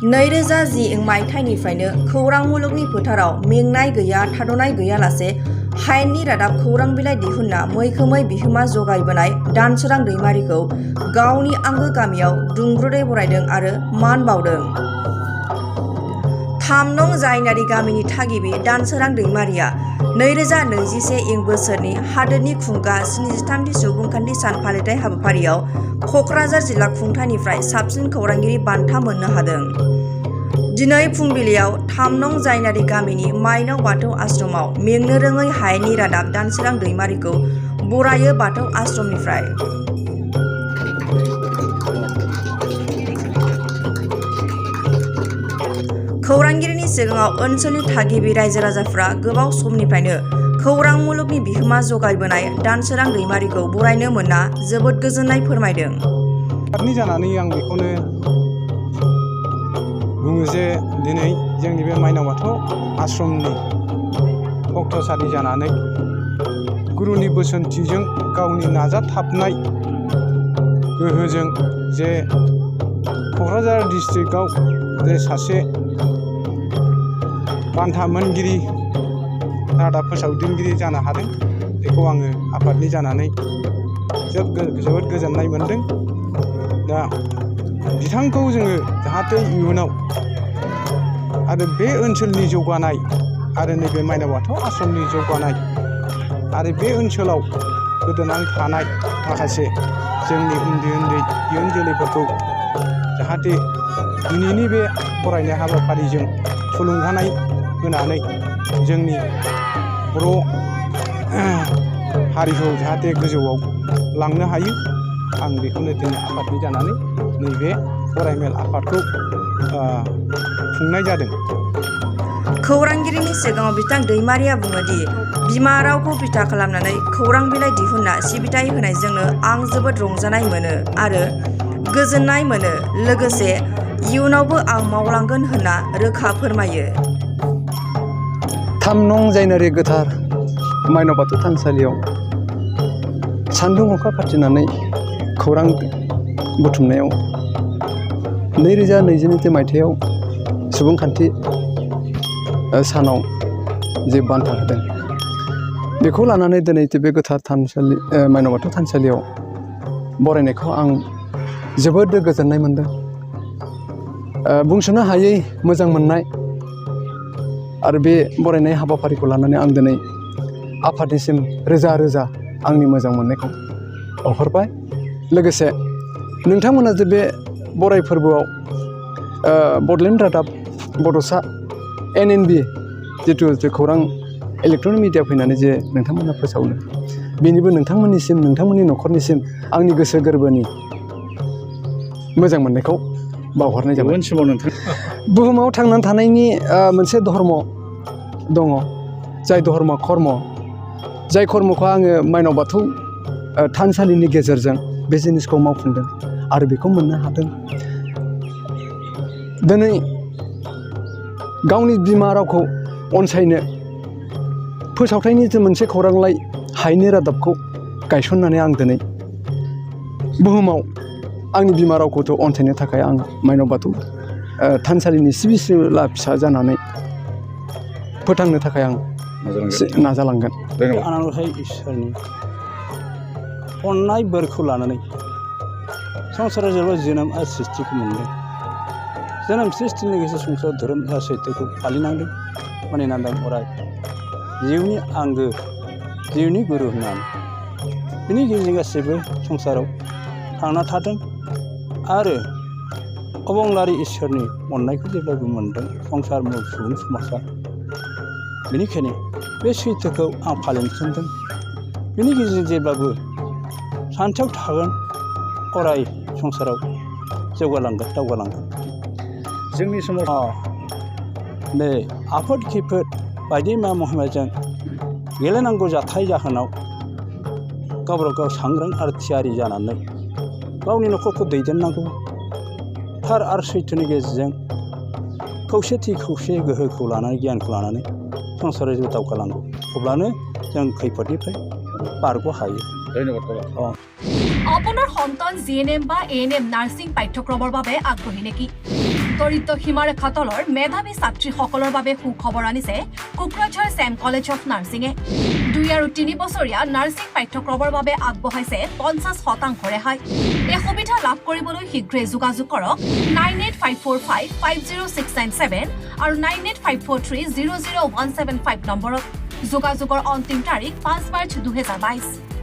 2010 मायथाइनिफ्रायनो खौरां मुलुगनि फोथाराव मेंनाय गैया थाद'नाय गैयालासे हायेननि रादाब खौरां बिलाइ दिहुनना मैखोमै बिहोमा जगायबोनाय दानसोरां दैमारिखौ गावनि आंगो गामियाव दुंब्रुदै बरायदों आरो मान बावदों। 3 नं जायनारि गामिनि थागिबि दानसोरां दैमारिया 2021 बोसोरनि हादोरनि खुंगा 73थि सुबुंखान्थि सान फालिथाय हाबाफारियाव क'क्राझार जिल्ला खुंथायनिफ्राय साबसिन खौरांगिरि बान्था मोननो हादों। दिनै फुंबिलियाव 3 नं जायनारि गामिनि माइनाव बाथौ आश्रमाव मेंनो रोङै हायेननि रादाब दानसोरां दैमारिखौ बरायो बाथौ आश्रमनिफ्राय। खौरांगिरिनि सिगाङाव ओनसोलनि थागिबि रायजो राजाफ्रा गोबाव समनिफ्रायनो खौरां मुलुगनि बिहोमा जगायबोनाय दानसोरां दैमारिखौ बरायनो मोनना जोबोद गोजोननाय फोरमायदों। जानानै आं बेखौनो बुङो जे दिनै जोंनि बे माइनाव बाथौ आश्रमनि भक्तसालि जानानै गुरुनि बोसोनथिजों गावनि नाजाथाबनाय गोहोजों जे क'क्राझार डिस्ट्रिक्टआव जे सासे बान्था मोनगिरि रादाब फोसावदिंगिरि जानो हादों, बेखौ आङो आफादनि जानानै जोबोद गोजोननाय मोनदों। दा बिथांखौ जोङो जाहाथे इयुनाव आरो बे ओनसोलनि जौगानाय आरो नैबे माइनाव बाथौ आश्रमनि जौगानाय आरो बे ओनसोलाव गोदोनानै थानाय माखासे जोंनि उन्दै इयुन जोलैफोरखौ जाहाथे दिनैनि बे फरायनाय हाबाफारिजों थुलुंगानाय होनानै जोंनि बर' हारिखौ जाहाथे गोजौआव लांनो हायो, आं बेखौनो दिनै आफादनि जानानै नैबे फरायमेल आफादखौ खुंनाय जादों। खौरांगिरिनि सिगाङाव बिथां दैमारिया बुङोदि बिमा रावखौ बिथा खालामनानै खौरां बिलाइ दिहुनना सिबिथाय होनायजोंनो आं जोबोद रंजानाय मोनो आरो गोजोननाय मोनो, लोगोसे इयुनावबो आं मावलांगोन होनना रोखा फोरमायो। 3 नं जायनारि गोथार माइनाव बाथौ थानसालियाव सान्दुं अखा खाथिनानै खौरां बुथुमनायाव 2022 मायथाइयाव सुबुंखान्थि सानाव जे बान्था होदों, बेखौ लानानै दिनै बे गोथार थानसालि माइनाव बाथौ थानसालियाव बरायनायखौ आं जोबोद गोजोननाय मोनदों। बुंस'नो हायै मोजां मोननाय आरो बे बरायनाय हाबाफारिखौ लानानै आं दिनै आफादनिसिम रोजा रोजा आंनि मोजां मोननायखौ बावहरबाय। लोगोसे नोंथांमोना जे बे बराय फोरबोआव बड'लेण्ड रादाब बड'सा NNB जिथु खौरां इलेक्ट्रनिक मिडिया फैनानै जे नोंथांमोना फोसावनो, बेनिबो नोंथांमोननिसिम नोंथांमोननि न'खरनिसिम आंनि गोसो गोरबोनि मोजां मोननायखौ बावहरनाय जाबाय। बुहुमाव थांनानै थानायनि मोनसे धर्म दङ, जाय धर्म कर्म, जाय कर्मखौ आङो माइनाव बाथौ थानसालिनि गेजेरजों बे जिनिसखौ मावफुंदों आरो बेखौ मोननो हादों। दिनै गावनि बिमा रावखौ अनसायनो फोसावथायनि मोनसे खौरांलाइ हायेननि रादाबखौ गायसननानै आं दिनै बुहुमाव आंनि बिमा रावखौथ' अनसायनो थाखाय आं माइनाव बाथौ थानसालिनि सिबिसुला फिसा जानानै फोथांनो थाखाय आं नाजालांगोन। आनान गसाइ इसोरनि अननाय बोरखौ लानानै संसाराव जेब्ला जोनोम आरो सृष्टिखौ मोनदों, जोनोम सृष्टिनि लोगोसे संसार धोरोम सैथोखौ फालिनांदों, मानिनांदों अराय जिउनि आंगो जिउनि गुरु होननानै। बिनि गेजेरजों गासैबो संसाराव थांना थादों आरो अबंलारि इसोरनि अननायखौ जेब्लाबो मोनदों संसार सुबुं समाजा। बेनिखायनो बे सैथोखौ आं फालिनो सानदों। बेनि गेजेरजों जेब्लाबो सान्थियाव थागोन, अराय संसाराव जौगालांगोन, दावगालांगोन। जोंनि समाव बे आफोद खैफोद बायदि महिमाजों गेलेनांगौ जाथाय जाहोनाव गावबागाव सांग्रां आरो थियारि जानानै गावनि न'खरखौ दैदेननांगौ, थार आरो सैथोनि गेजेरजों खौसे गोहोखौ लानानै गियानखौ लानानै संसाराव दावगालांगौ, अब्लानो जों खैफोदनिफ्राय बारग' हायो। আপোনাৰ সন্তান GNM বা ANM নাৰ্ছিং পাঠ্যক্ৰমৰ বাবে আগ্ৰহী নেকি? দৰিদ্ৰ সীমাৰেখা তলৰ মেধাৱী ছাত্ৰীসকলৰ বাবে সুখবৰ আনিছে কোকৰাঝাৰ ছেম কলেজ অফ নাৰ্ছিঙে 2 আৰু 3 বছৰীয়া নাৰ্ছিং পাঠ্যক্ৰমৰ বাবে আগবঢ়াইছে 50% ৰেহাই এই সুবিধা লাভ কৰিবলৈ শীঘ্ৰে যোগাযোগ কৰক 9854550697 আৰু 9854300175 নম্বৰত যোগাযোগৰ অন্তিম তাৰিখ 5 মাৰ্চ 2022